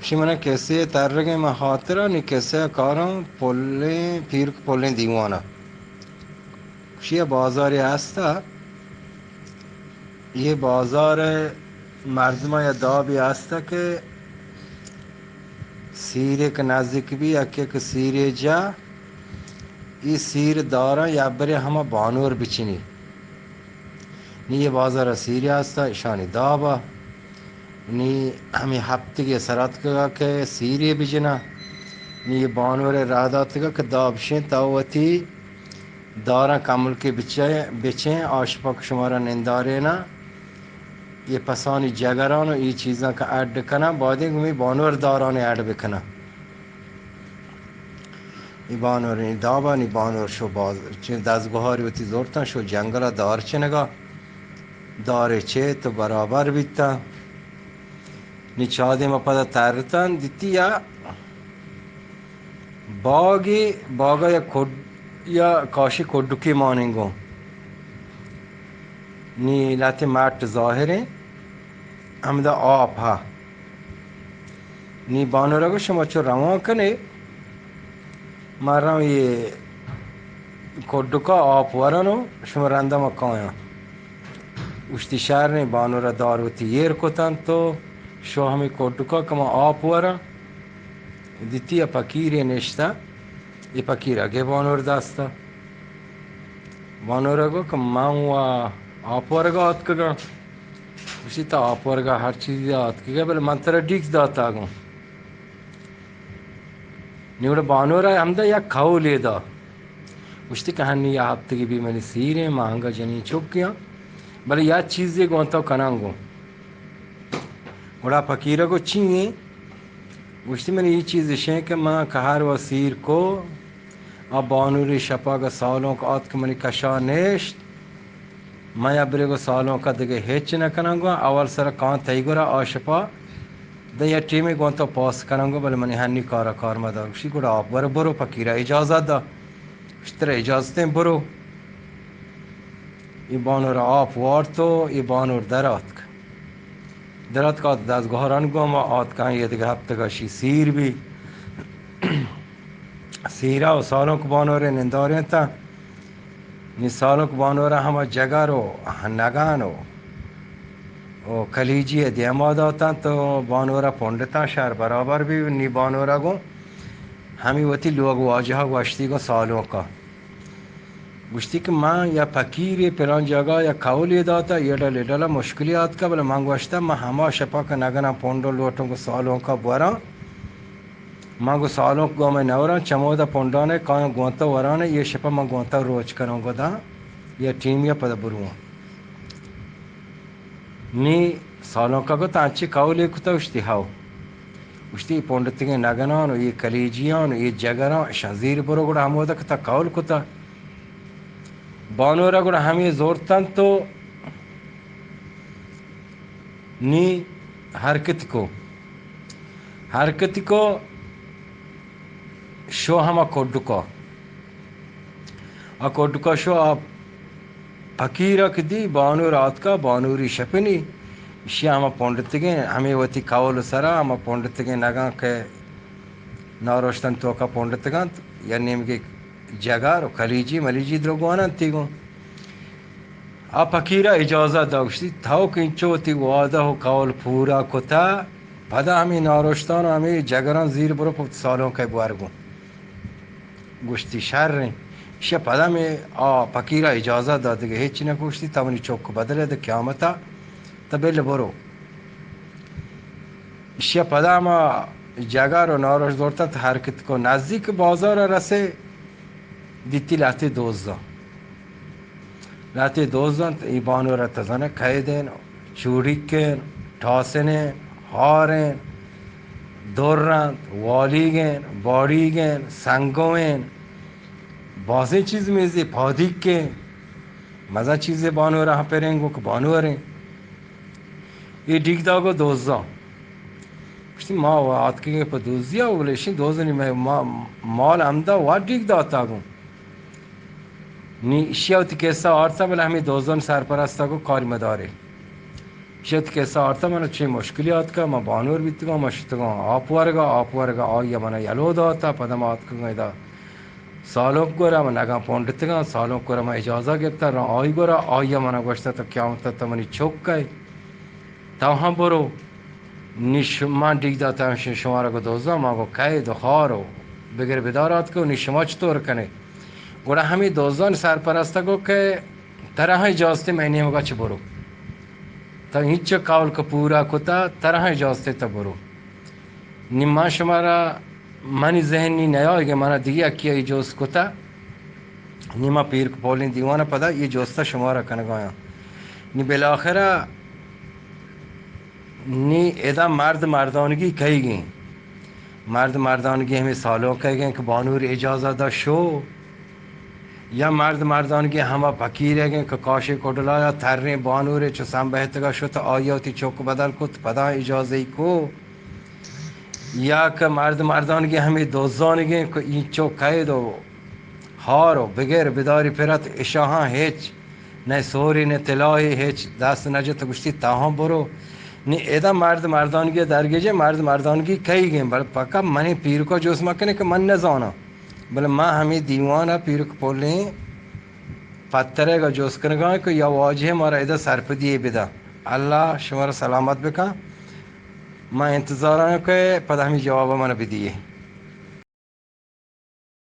شی من کسے ترگیں من خاطرا نی کسے کاراں پلیں پیرک پلیں دیوانا. شی بازارے ہستا، یہ بازار مردماں یا دابی ہستا کہ سیرے کہ نزدیک بی، یکے کہ سیرے جا، ای سیر داراں یا برے ہما بانور بچنی. نی یہ بازار سیرے ہستا، اشانی دابا. نی ہمے ہپتگے سر اتکگا کہ سیرے بجنا. نی یہ بانور راہ داتگا کہ داب شین تا وتی داراں کمل کے بچے، بچیں، آشپا کہ شمارا نندارینا. یہ پسانی جگران و یہ چیزاں کہ اڈ کناں، بادیں گمی بانور داران اڈ بکناں. ای بانور، ای دابا نی بانور شو باز، چین دزگوہاری وتی زورتاں، شو جنگلا دار چنگا، دارے چے تو برابر بیتا. نی چادے ما پدا ترتاں، دیتی یا باگے، باگا یا کڈ، یا کاشی کڈکی ماننگو. نی لہتے مٹ ظاہریں، ہمدا آپ ہا. نی بانورا گو شما چو روان کنے، ما رواں یہ کڈکا آپ ورن و شما رندا ما کایاں. اشتی شر نی، بانورا دار وتی ایر کتن تو شو ہمیں کڈکا کہ ما آپ ورن. دیتی یا پکیرے نشتا، یہ پکیر اگے بانور داستا. بانورا گو کہ من و آپ ورگا آتکگاں. گوشتی تا آپ ورگا ہر چیزی آتکگا، بلے من ترا ڈیک داتا گوں. نی گڑا بانورا ہمدا یک قولے دا. گوشتی کہ ہنی یا ہپتگی بی منی سیریں، ما انگا جنین چکیاں، بلے یا چیزے گوں تو کناں گوں. گڑا پکیرا گو چی ایں؟ گوشتی منی یہ چیز اشیں کہ من کہر و سیر کو، آ بانوری شپا گا سالونک آتک منی کشا نشت، من یا برے گو سالونکا دگہ ہچ نہ کناں گو، اول سر کان تئی گورا آ شپا داں یا ٹیمے گوں تو پاس کناں گو، بلے منی ہنی کارا کار مدار. گوشتی گڑا آپ ور برو، پکیرا اجازت دا. گوشتی ترا اجازتیں، برو. ای بانورا آپ وارت و ای بانور در آتک. در آتک آت دزگوہران گوما آتکاں، یہ دگہ ہپتگا شی سیر بی. سیرا و سالونک بانورے نندارینتا. نی سالونک بانورا ہما جگر و نگان و، و کلیجی دیما داتن تو بانورا پنڈتاں شر برابر بی. نی بانورا گوں ہمی وتی لوگ واجہا گوشتی گوں سالونکا. گوشتی کہ من یا پکیرے پلان جاگا یا قولے داتا، یہ ڈل ڈل مشکلی آتکا، بلے من گوشتا من ہما شپا کہ نگناں پنڈو لوٹوں گو سالونکا بوراں. من گو سالونک گو میں نوراں، چمودا پنڈانے کایاں گونتا ورانے، یہ شپا من گونتا روچ کنوں گو داں، یہ ٹیم یا پدا برواں. نی سالونکا گو تا انچی قولے کتا؟ اشتی ہاو. اشتی پنڈتگیں نگنان و یہ کلیجیان و یہ جگران اشان زیر برو، گڑا ہمودا کہ تا قول کتا. بانورا گڑا ہمیں زورتن تو نی حرکت کو، حرکت کو شو ہما کڈکا. آ کڈکا شو آ پکیرا کہ دی بانور آتکا، بانوری شپنی، اشی ہما پنڈتگیں، ہمیں وتی قول سرا ہما پنڈتگیں نگان کہ ناروشتن توکا پنڈتگانت، یا نیمگے جگر و کلیجی ملیجی درو گواننتی گوں. آ پکیرا اجازت دا، گوشتی تو کہ انچو وتی وعدہ و قول پورا کتا، پدا ہمیں ناروشتان و ہمیں جگران زیر برو پہ سالونکے بوار گوں. گوشتی شر ایں. شہ پدا ہمیں آ پکیرا اجازت دا، دگہ ہچ نہ گوشتی، تو منی چک بدلے دے قیامتا، تو بل برو. ایشی ء پدا ہما جگر و ناروش زرتنت، حرکت کو نزدیک بازار ء رسے، دیتی لہتے دوزاں. لہتے دوزاں، ای بانور ء تزانہ قیدین، چوڑیکین، ٹاسنین، ہارین، درنت، والیگین، باڑیگین، سنگوین، بازیں چیز میزے، پادیکین، مزن چیزے بانور ء ہم پرینگو کہ بانورین. اے ڈیک داگو دوزاں. گوشتی، ما و آتکگیں پہ دوزی ء، بلے اشی دوزنی مئے ما-، مال ہمدا و ڈیک داتا گوں. نی اشی ء وتی کسہ آرتا، بلے ہمے دوزن سرپرستا گو کاری مدارے. چت کسہ آرتہ، من چے مشکلی آتکہ، من بانور بیتگاں، من شتگاں آپ ورگا، آپ ورگا آئی ء من یلو داتہ، پدا ما آتکگاں ادا سالونک گورا، من نگاں پونڈتگاں، سالونک گورا من اجازہ گپتہ، راں آئی گورا، آئی ء من گوشتہ تو قیامت ء تو منی چک ئے، تو ہم برو۔ نی ش-، من ڈیک داتہ، شمارا گو دوزاں، ما گو کئے دو خارو بگر بدار آتکو، نی شما چطور کنے؟ گڑا ہمے دوزان سرپرستہ گو کہ ترا ہم اجازتے مئے نیمگا چہ برو۔ تو اینچو قول کہ پورا کتا، ترا ہم اجازتے تو برو۔ نی ما شمارا، منی ذہن نی نیایگے، منا دیگہ یکے ای جوست کتا۔ نی ما پیر کپولیں دیوان پدا یہ جوستا شمارا کنگایاں۔ نی بالاخرہ نی ادا مرد مردانگی کئیگیں؟ مرد مردانگی ہمیں سالونک ئیگیں کہ بانور اجازہ دا شو، یا مرد مردانگی ہما پکیر ئیگیں کہ کاشے کڈلا یا تریں بانورے چو سم بہتگا شت، آئی وتی چوک بدل کت، پدا اجازہ ای کو، یا کہ مرد مردانگی ہمیں دوزانگیں کہ اینچو قید و ہار و بگر بداری پرت، اشاہاں ہچ نہ سوری نہ طلاہی ہچ دست نہ جت، گوشتی تاہاں برو۔ نی ادا مرد مردانگی درگیجے، مرد مردانگی کئیگیں، بل پکا منی پیرکا جوست مکنے کہ من نزاناں۔ بل ما ہمیں دیوان ء پیرک پولیں پترے گا جوست کنگاں کہ یا واجہ مارا ادا سرپدی بدا۔ اللہ شمارا سلامت بکن۔ ما انتظاراں کہ پدا ہمیں جواب من بدیے۔